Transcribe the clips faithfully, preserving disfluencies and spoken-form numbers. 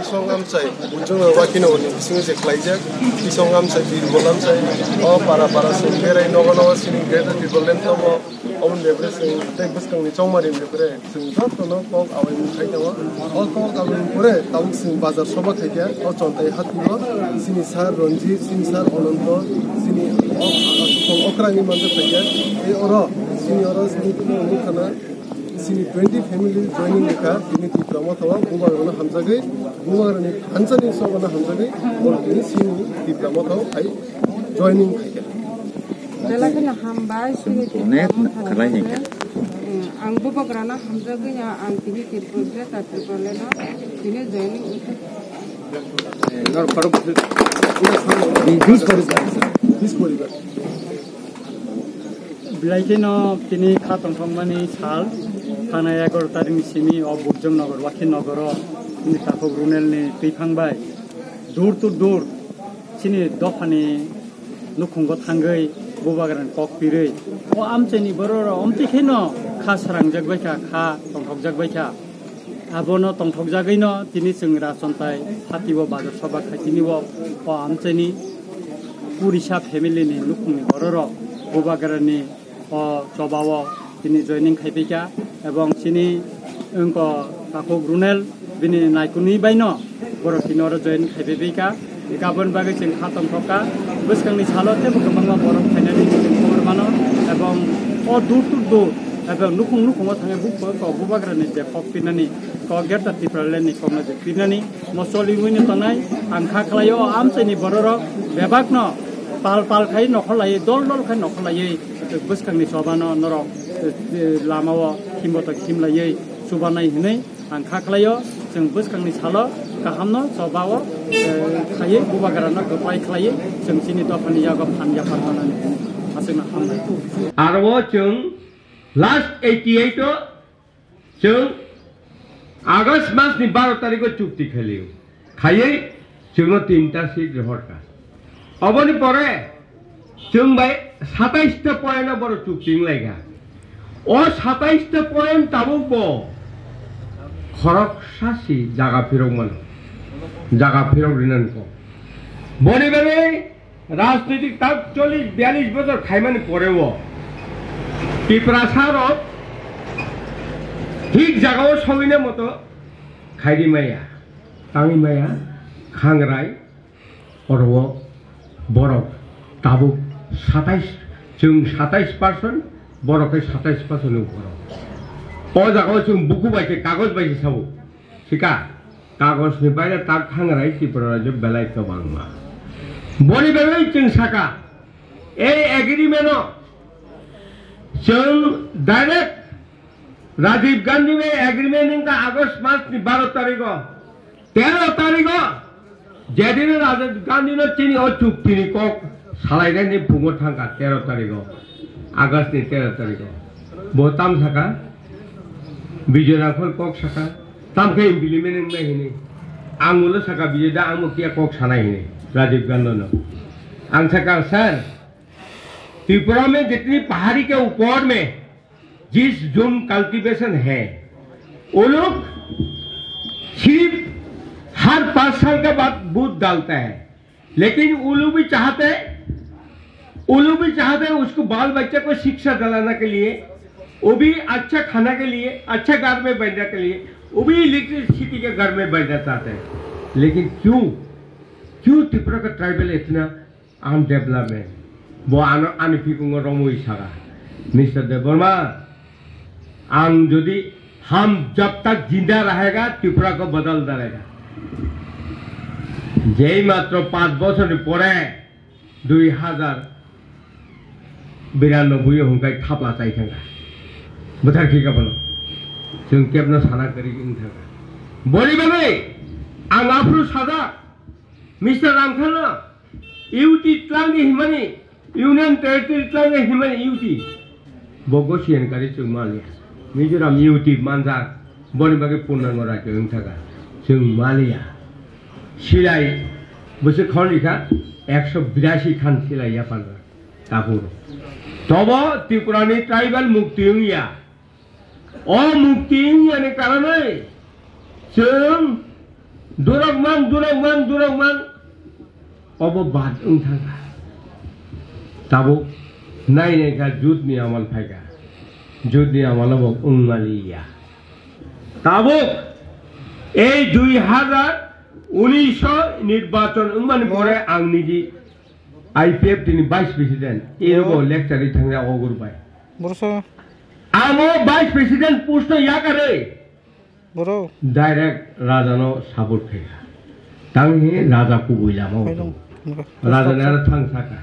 Song amchai, Bujung Wakino ni bisingo je khlaijak, Isong amchai, Birbol amchai, o para para sing berai nogo nogo sini Greater Tipraland tongo, oboni bebres sing tei bwskangni chongmari bebres sing jotono kok awai mung khai tongo. O kok awai mung pore tabuk sing bazar soba khaikha, o Chontai Hatio, sini sir Ranjit, sini sir Ananto, sini o, o, o, okrangni manjak khaikha, tei oro, sini oro sini tini wngkha na, Sini twenty family joining wngkha, tini Tipra Motha o Bubagrano hamjagwi, Bubagrani thansa ni sogono hamjagwi, borok tini sini Tipra Motha o phai joining khaikha. Belai kheno hambai, sini Tipra Motha ni khaikha. Ang Bubagrano hamjagwi, ang tini Tipra, Greater Tipraland o tini joining wngkha. Bis poribar. Bis poribar. Belai kheno tini kha tongthokmani sal, thanai egaroh tarikni simi o Bujong Nogor, Wakhi Nogoro, tini takhuk Runelni twiphang bai door to door chini dophani nukhungo thangwi Bubagrani kok pirwi o amchaini bororok omtwi kheno kha srangjak baikha, kha tongthokjak baikha. Abono tongthokjagwino tini chwng Rajchontai Hatio bazar soba khaitini o, o amchaini Purisa family ni nukhungni bororok Bubagrani o chobao tini joining khaipaikha, ebong chini wngkha takhuk Runel bini naikunwi baino borok tini oro join khaipaikha. Aboni bagwi chwng kha tongthokha, bwskangni salo teibo kwbangma borok phainani chwng khobor mano, ebong o door to door, ebong nukhung nukhungo thangwi bu-, bu-, Bubagrani je kok pirnani, kok Greater Tipraland ni kokno je pirnani, mo choliwino tongnai, ang kha khlaio, o amchaini bororok bebakno pal pal khai nokholaiwi, dol dol khai nokholaiwi, bwskangni chobano norok, eh, lamao khimboto khimlaiwi chubanai hinwi ang kha khlaio. Chwng bwskangni salo kahamno chobao, eh, khaiwi Bubagrano kwplai khlaiwi chwng chini dophani yago phan yaphar manani hinwi aswkno hambai. Aro chwng last eighty eight o Chwng August mas ni baro tarikh o chukti khailio. Khaiwi chwngno tinta seat rohorkha. Oboni pore chwng bai satais ta point o borok chukti wnglaikha. O satais ta point tabuk bo khoroksa si jaga phirok mano. Jaga phirok rinani kok. Boni bagwi Rajnitik tak chollish biyallish bojor khaimani poreo Tiprasa rok thik jagao sogwina moto khaidi maya, tangwi maya, khangrai, oro borok tabuk satais, chwng satais percent, borok khe satais percent ni uporo. O jagao chwng buku bai se, kagoj bai se sabo. Sika, kagoj ni baire tak thangrai Tripura rajyo belai kwbangma. Boni bagwi chwng saka, ei agreement o chwng direct Rajiv Gandhi bai agreement wngkha August mas ni baro tarikh o, tero tarikh o, jedin Rajiv Gandhi no chini o chukti ni kok salainani phungo thangkha tero tarikh o, August ni tero tarikh o. Bo tam saka, Bijoy Rangkhol kok saka, tam khe implement wngnai hinwi. Ang ulo saka Bijoy da, ang bo kiya kok sanai hinwi, Rajiv Gandhi no. Ang saka, "Sir, Tripura mein jitni pahari ke upor mein jis jum cultivation hai, wo log sirf har paanch saal ke baad vote dalta hai." लेकिन वो लोग भी चाहते, वो लोग भी चाहते हैं उसको बाल बच्चा को शिक्षा दिलाने के लिए, वो भी अच्छा खाने के लिए, अच्छा घर में बैठने के लिए, वो भी इलेक्ट्रिसिटी के घर में बैठना चाहते हैं। लेकिन क्यों, क्यों त्रिपुरा का ट्राइबल इतना अनडेवलपमेंट? वो आन-, आने फिर को रोमो ही सका। मिस्टर देववर्मा, Ang jodi, हम जब तक जिंदा रहेगा, त्रिपुरा को बदल डालेगा। Jei matro panch bochor ni pore dui hazar biranoboi o hwnkhai thapla chai thangkha. Bwthar khika bono. Chwng kebno sana kwrwi wng thangkha. Boni bagwi ang aphuru sajak, Mister Ramkhano, U T twlangdi himani, Union Territory twlangdi himani U T. Bo gosiyan kari chwng maliya. Mizoram U T manjak, boni bagwi purnango rajyo wng thaka. Chwng maliya. Silai, bwswk khorni kha, ekso birasi khan silai yapharjak. Tabuk. Tobo Tripurani tribal mukti wngya. O mukti wngyani karonwi chwng Durok mang, durok mang, durok mang. Obo bad wng thangkha. Tabuk nai nai kha jut ni amal phaikha. Jut ni amal obo wng maliya. Tabuk ei dui hazar unis nirbachon wngmani pore ang niji I P F T ni vice president, ero bo lecture ri thangya ogur bai. Borok sa. Amo vice president post no yakarwi. Borok. Direct Raja no support khaikha. Tang hi Raja kubui lama o tong. Raja ni aro thang saka.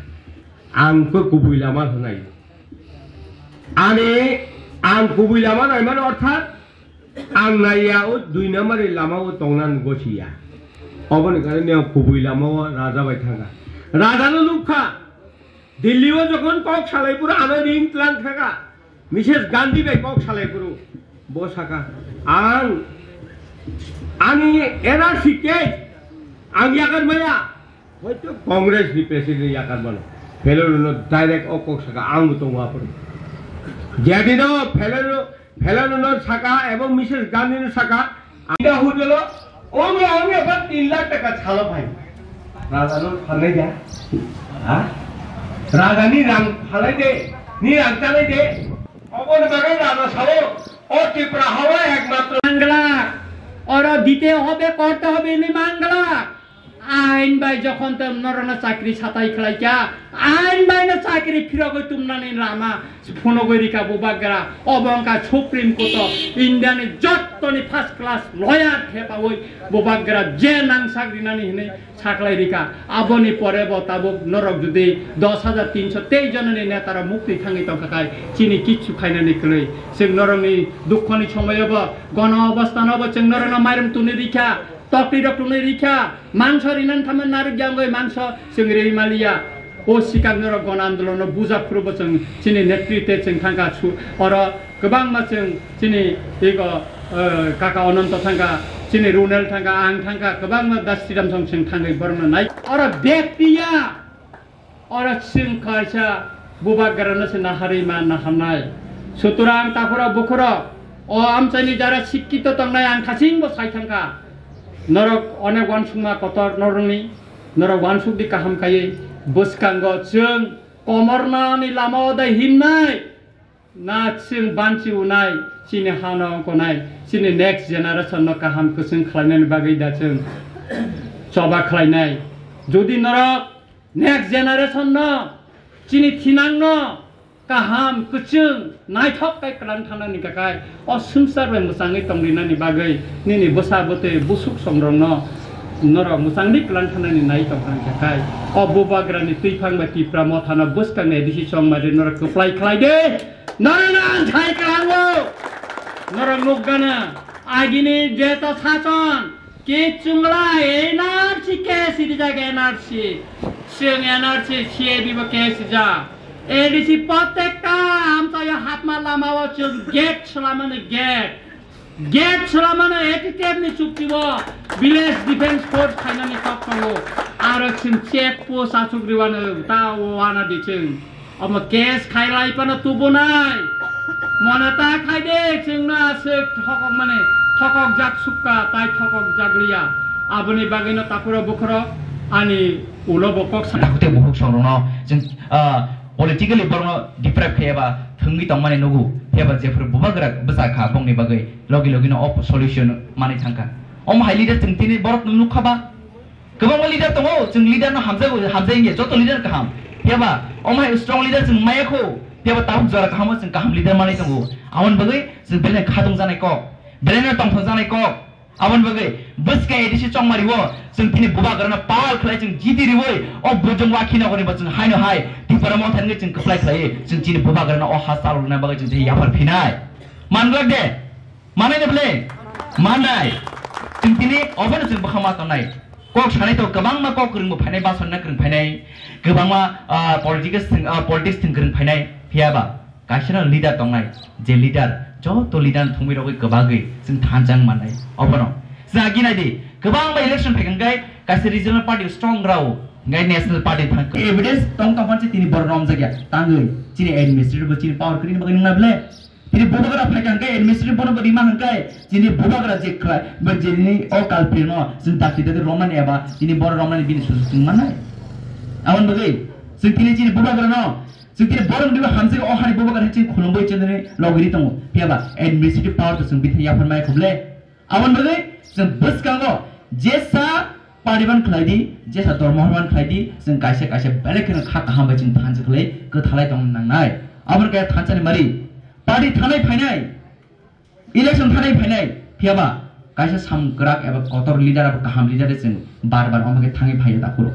Ang ko kubui lama hwnai. Ani ang kubui lama nai mano orthat ang naiya o dui number ni lama o tongna gosi ya. Oboni karone ang kubui lama o Raja bai thangkha. Raja no nukha. Delhi o jokhon kok salai pura ano ring tlang thaka. Missus Gandhi bai kok salai puru. Bo saka. Ang ani N R C case ang yakar maya. Hoito Congress ni president yakar mano. Phelero no direct o kok saka ang bo tongwa puru. Jadi no phelero Phelano no saka ebong Missus Gandhi no saka, "Ang da hotel o, o ni ang eba tin lakh taka salo phai." Raja no phalnai da? Ha? Raja ni rang phalai de, ni rang chalai de. Obo ni bagai raja sao, o Tripura hawa ekmatro. Bangla, ওরা দিতে হবে, করতে হবে, ini Bangla. Ain bai jokhon tei norokno chakri satai khlaikha, ain baino chakri phirogwi tumnani lama phunugwi rikha bubagra. Obo wngkha Supreme Court o India ni jottoni first class lawyer thepaui bubagra je nangsak rinani hinwi saklai rikha. Aboni pore bo tabuk norok jodi dos hajar tinso tei jononi netarok mukti thangwi tongkha khai chini kichu khainani kwlwi. Chwng norokni dukhoni somoyo bo gono obostano bo chwng norokno mairum tuni rikha. Tokti rok tongwi rikha, mangso rinan thamani narwk ya wngwi mangso chwng ri maliya. O sikang norok gona andolon no buja phuru bo chwng chini netritwe chwng thangkha su oro kwbangma chwng chini ego, eh, kaka Ononto thangkha, chini Runel thangkha, ang thangkha, kwbangma das sidam song chwng thangwi borokno nai. Oro bek piya. Oro chwng kaisa bubagrano se naharwi ma naharnai. Sutorang takhorok bukhorok, o amchaini jara sikkito tongnai ang khachingbo sai thangkha. Norok onek uansukma kotor norokni, norok uansukdi kaham kaiwi. Bwskango chwng komornani lama odai himnai. Na chwng banchi unai, chini hano ongkonai, chini next generation no kaham kwchwng khlainani bagwi da chwng choba khlainai. Jodi norok next generation no, chini thinang no kaham kwchwng naithok kai kwlang thanani kakai, o swngchar bai mwchangwi tongrinani bagwi nini bwsa bwtwi busuk songrok no norok mwchangwi kwlang thanani nai tongkha kakai, o bubagrani twiphang bai Tipra Motha no bwskang ni A D C chongmari norok kwplai khlai de. Norok no ang sai kwlango. Norok nukgana. Agini jeta sachon. Kichungla N R C case rijak N R C. Chwng N R C, C A B bo case rijak. A D C protekta amchaio hapma lamao chwng gate swlamani gate. Gate swlamano A T T F ni chukti bo Village Defence Force khainani kok tongo. Aro chwng check post achuk riwano ta wana di chwng. Omo case khailai phano tubunai. Mone ta khai de chwngno aswk thokok mani thokok jak sukka tai thokok jak liya. Aboni bagwino takhuro bukhuro ani ulo bo kok sa. Dakte bukhuk songrokno chwng, ah, politically borokno deprive khaiya ba thwngwi tongmani nugo. Phiya ba jephru bubagra bwsa kha bongni bagwi. Logi logi no op solution mani thangkha. Omo hai leader chwng tini borok nukha ba? Kwbangma leader tongo, chwng leader no hamjago, hamjai wngya, joto leader kaham. Phiya ba omo hai strong leader chwng maya kho. Phiya ba tabuk jora kaham o chwng kaham leader mani tongo. Aboni bagwi chwng belai khatung janai kok, belai no tongthok janai kok. Aboni bagwi bwskang A D C chongmari o chwng tini bubagrano pal khlai chwng jiti riwi o bujung wakhi nogoni bo chwng haino hai Tipra Motha ni chwng kwplai khlai chwng chini bubagrano o ha chalo rwna bagwi chwng tini yaphar phinai. Manglak de? Manai de ble? Manai. Chwng tini obono chwng bwkha ma tongnai. Kok sanai to kwbangma kok kwrwngbo phainai, basonna kwrwng phainai, kwbangma, ah, politics thwng, ah, politics thwng kwrwng phainai, phiya ba kaisa no leader tongnai, je leader joto leader thumwi rogwi kwbagwi chwng thanjang mannai. Obono chwng agi nai di, kwbangma election phaikha hwnkhe kaisa regional party strong rao hwnkhe national party thang. Evidence tong tong phan se tini borok romjakya tangwi chini administrator bo chini power kwrwini bagwi nungna ble. Chini bubagra phaikha hwnkhe administrative bono bo rima hwnkhe chini bubagra je khlai, ba chini o culprit no chwng dakti dakti romnani eba chini borok romnani bini sujuk chwng mannai. Aboni bagwi chwng tini chini bubagra no, chwng tini borok ni hamsik o hani bubagra chwng khulumbai chwng logi ri tongo. Phiya ba administrative power to chwng bithai yaphar mai khuble. Aboni bagwi chwng bwskango jesa party ban khlai di, jesa dormo ban khlai di, chwng kaisa kaisa belai kheno kha kaham bai chwng thansa khlai kwthalai tong nangnai. Aboni kaya thansa ni mari party thanai phainai, election thanai phainai, phiya ba kaisa samung kwrak eba kotor leader abo kaham leader de chwng bar bar omo khe thangwi phaiya dakhoro.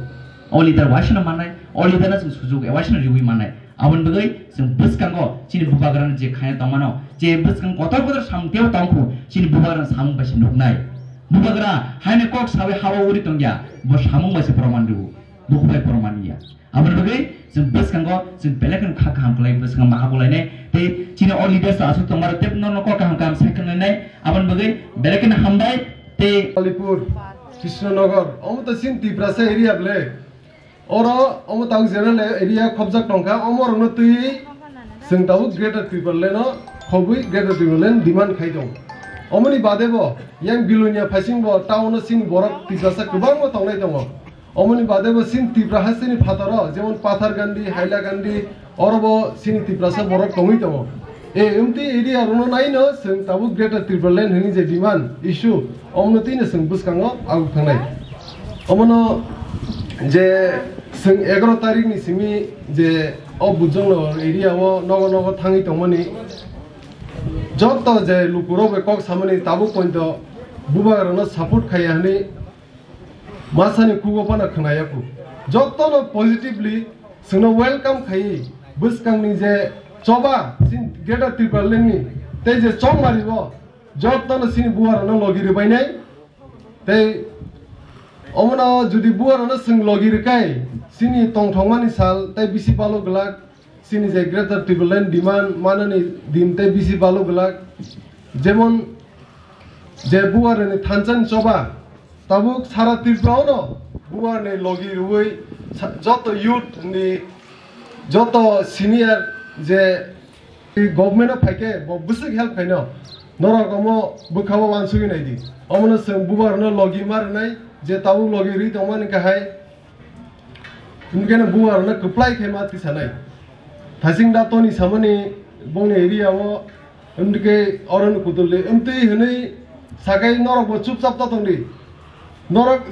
O leader waisano mannai, o leader no chwng sujuk waisano riwi mannai. Aboni bagwi chwng bwskango chini bubagrano je khaina tongmano, je bwskang kotor kotor samung tebo tongkhu, chini bubagrano samung bai se nuknai. Bubagra haino kok sawi hawa uri tongya, bo samung bai se proman rwo, bukhuk bai proman ya. Aboni bagwi chwng bwskango chwng belai kheno kha kaham khlai bwskango maha bolainai tei chini o leaders aswk tongmaro tei norokno kok kaham kaham sai khwlainai. Aboni bagwi belai kheno hambai tei Kalipur, Krishnanagar, omo to chini Tiprasa area ble. Oro omo tabuk general area khobjak tongkha, omo rokno twi chwng tabuk Greater Tipraland no khobwi Greater Tipraland demand khai tong. Omoni bade bo yang Bilonia phaising bo town o chini borok Tiprasa kwbangma tongnai tongo. Omoni bade bo chini Tipra hasteni phataro jemon Pathargandi, Hailakandi, oro bo chini Tiprasa borok tongwi tongo. E, emti area rokno naino chwng tabuk Greater Tipraland hwnwi je demand issue, omono twino chwng bwskango aguk thangnai. Omono je chwng egaroh tarikh ni simi je o Bujongnagar area o nogo nogo thangwi tongmani, joto je lukurok bai kok samani tabuk pointo bubagrano support khaiya hwnwi masani kugo phano khwnaya ku. Jotono positively chwngno welcome khaiwi bwskangni je choba chini Greater Tipraland ni tei je chongmari bo jotono chini buarano logi rwbainai. Tei omono jodi buarano chwng logi rwkai chini tongthokmani sal tei bisi balo glak. Chini je Greater Tipraland demand manani din tei bisi balo glak, jemon je buarni thansa ni choba tabuk sara Tripura ono buarni logi rwui sa-, joto youth ni joto senior je government o phaikhe bo bwswk help khaino norok omo bwkhao wansugwi naidi. Omono chwng buarno logi ma rwnai je tabuk logi rwi tongmani kahai. Hwnkhe no buarokno kwplai khe ma tisanai. Thasing da toni samani bongni area o, hwnkhe oro no kutul di. Wngtwi hwnwi sakai norok bo chupchap ta tong di. Norok